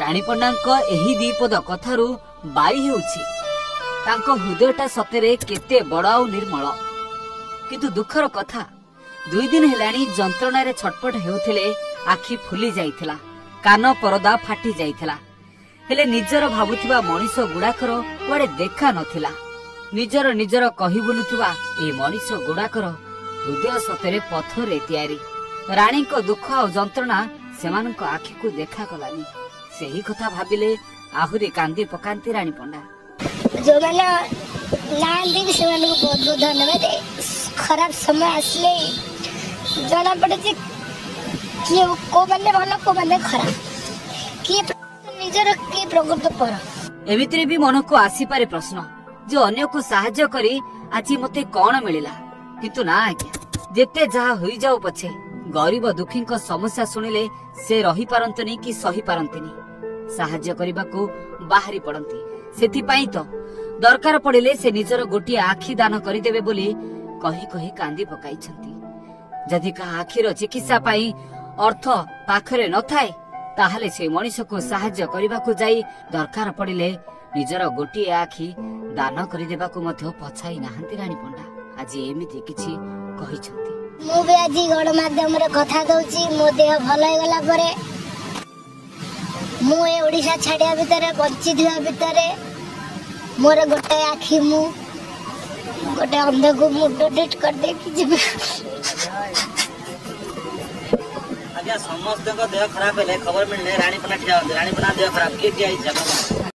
ରାଣୀ ପଣ୍ଡାଙ୍କ ଏହି ଦିପଦ କଥାରୁ ବାରି ହେଉଛି ତାଙ୍କ ହୃଦୟଟା ସତରେ କେତେ ବଡ଼ ଆଉ ନିର୍ମଳ। କିନ୍ତୁ ଦୁଃଖର କଥା, 2 ଦିନ ହେଲାଣି ଯନ୍ତ୍ରଣାରେ ଛଟପଟ ହେଉଥିଲେ। ଆଖି ଫୁଲି ଯାଇଥିଲା, କାନ ପରଦା ଫାଟି ଯାଇଥିଲା, ହେଲେ ନିଜର ଭାବୁଥିବା ମଣିଷ ଗୁଡାକର କୁଆଡେ ଦେଖା ନଥିଲା। ନିଜର ନିଜର କହି ବୁଲୁଥିବା ଏ ମଣିଷ ଗୁଡାକର ହୃଦୟ ସତରେ ପଥରରେ ତିଆରି। ରାଣୀଙ୍କ ଦୁଃଖ ଆଉ ଯନ୍ତ୍ରଣା ସେମାନଙ୍କ ଆଖିକୁ ଦେଖାଗଲାନି। ସେହି କଥା ଭାବିଲେ ଆହୁରି କାନ୍ଦି ପକାନ୍ତି ରାଣୀ ପଣ୍ଡା। ଯୋଉମାନେ ନାହାନ୍ତି ବି, ସେମାନଙ୍କୁ ବହୁତ ବହୁତ ଧନ୍ୟବାଦ। ଖରାପ ସମୟ ଆସିଲେ ଜଣାପଡ଼େ ଯେ କିଏ କୋଉମାନେ ଭଲ, କୋଉମାନେ ଖରାପ, କିଏ ନିଜର, କିଏ ପ୍ରକୃତ ପର। ଏମିତିରେ ବି ମନକୁ ଆସିପାରେ ପ୍ରଶ୍ନ ଯେ ଅନ୍ୟକୁ ସାହାଯ୍ୟ କରି ଆଜି ମତେ କଣ ମିଳିଲା? କିନ୍ତୁ ନା ଆଜ୍ଞା, ଯେତେ ଯାହା ହୋଇଯାଉ ପଛେ ଗରିବ ଦୁଃଖୀଙ୍କ ସମସ୍ୟା ଶୁଣିଲେ ସେ ରହିପାରନ୍ତିନି କି ସହିପାରନ୍ତିନି, ସାହାଯ୍ୟ କରିବାକୁ ବାହାରି ପଡନ୍ତି। ସେଥିପାଇଁ ତ ଦରକାର ପଡ଼ିଲେ ସେ ନିଜର ଗୋଟିଏ ଆଖି ଦାନ କରିଦେବେ ବୋଲି କହି କହି କାନ୍ଦି ପକାଇଛନ୍ତି। ଯଦି କାହା ଆଖିର ଚିକିତ୍ସା ପାଇଁ ଅର୍ଥ ପାଖରେ ନଥାଏ, ତାହେଲେ ସେ ମଣିଷକୁ ସାହାଯ୍ୟ କରିବାକୁ ଯାଇ ଦରକାର ପଡ଼ିଲେ ନିଜର ଗୋଟିଏ ଆଖି ଦାନ କରିଦେବାକୁ ମଧ୍ୟ ପଛାଇ ନାହାନ୍ତି ରାଣୀ ପଣ୍ଡା। ଆଜି ଏମିତି କିଛି କହିଛନ୍ତି। ମୁଁ ବି ଆଜି ଗଣମାଧ୍ୟମରେ କଥା ଦଉଛି, ମୋ ଦେହ ଭଲ ହେଇଗଲା ପରେ ମୁଁ ଏ ଓଡ଼ିଶା ଛାଡ଼ିବା ଭିତରେ, ବଞ୍ଚିଥିବା ଭିତରେ ମୋର ଗୋଟେ ଆଖି ମୁଁ ଗୋଟେ ଅନ୍ଧକୁ ମୁଁ ଡୋନେଟ୍ କରିଦେଇକି ଯିବି। ଆଜ୍ଞା, ସମସ୍ତଙ୍କ ଦେହ ଖରାପ ହେଲେ, ଖବର ମିଳିଲେ ରାଣୀ ପଣ୍ଡା ଠିଆ ହୁଅନ୍ତି। ରାଣୀ ପଣ୍ଡା ଦେହ ଖରାପ, କିଏ ଠିଆ ହେଇଛି?